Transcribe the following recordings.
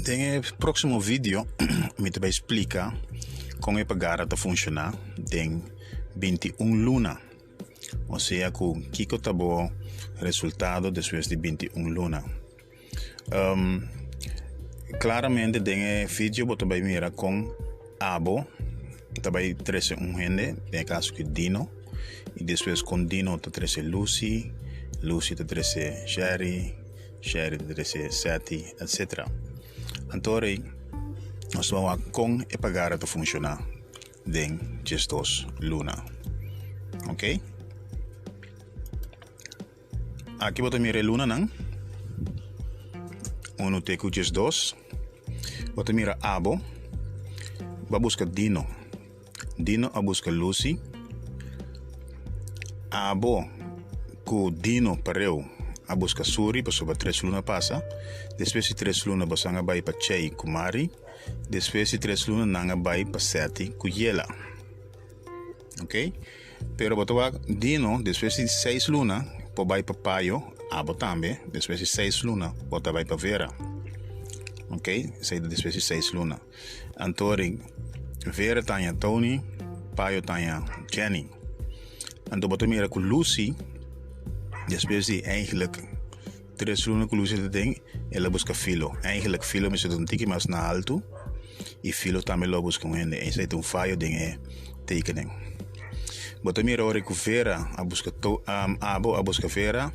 Den e próksimo video mi ta bai splika kon e pagara ta funshoná den 21 luna. Osea ku kiko ta bo resultado despues di 21 luna. Um, klaramente den e video bo ta bai mira kon abo ta bai trese un hende, den e kaso ki Dino, i despues kon Dino ta trese Lucy, Lucy ta trese Sherry, Sherry ta trese Seti, etc. Anto rei nos ta wak kon e pagara ta funshoná den 12 luna. Ok? Aki bo ta mira e lunanan. Unu te ku 12. Bo ta mira abo. Bo a buska Dino. Dino a buska Lucy. Abo ku Dino pareu a buska Suri pasobra tres luna pasa. Despues di tres luna bosan a bai pa Chey ku Mari. Despues di tres luna nan a bai pa Seti ku Yela. Ok, pero bo ta wak Dino despues di seis luna por bai pa Payo, abo tambe despues di seis luna bo ta bai pa Vera. Ok, esei ta despues di seis luna. Anto ri Vera ta haña Tony, Payo ta haña Jenny. Anto bo ta mira ku Lucy despues di eigenlijk tres luna ku Lucy ta den, el a buska Filo. Eigenlijk Filo mester ta un tiki mas na altu i Filo tambe lo a buska un hende. Esei ta un fayo den e tekening. Bo ta mira ora ku Vera a buska to, Abo a buska Vera,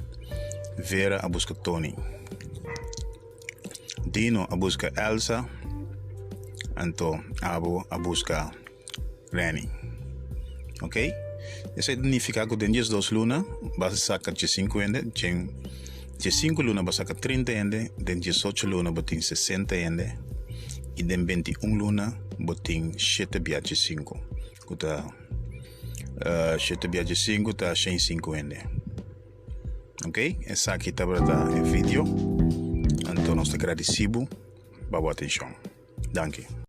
Vera a buska Tony. Dino a buska Elsa, anto Abo a buska Renny. Ok? Esei ta nifiká ku den 12 luna bas a saka 15 hende, den 15 luna bo saka 30 hende, den 18 luna bo tin 60 hende i den 21 luna bo tin shete bia 15 ku ta shete bia 15 ta 105 hende. Ok, esaki tabata e video. Anto nos ta gradisí bo pa bo atenshon. Danki.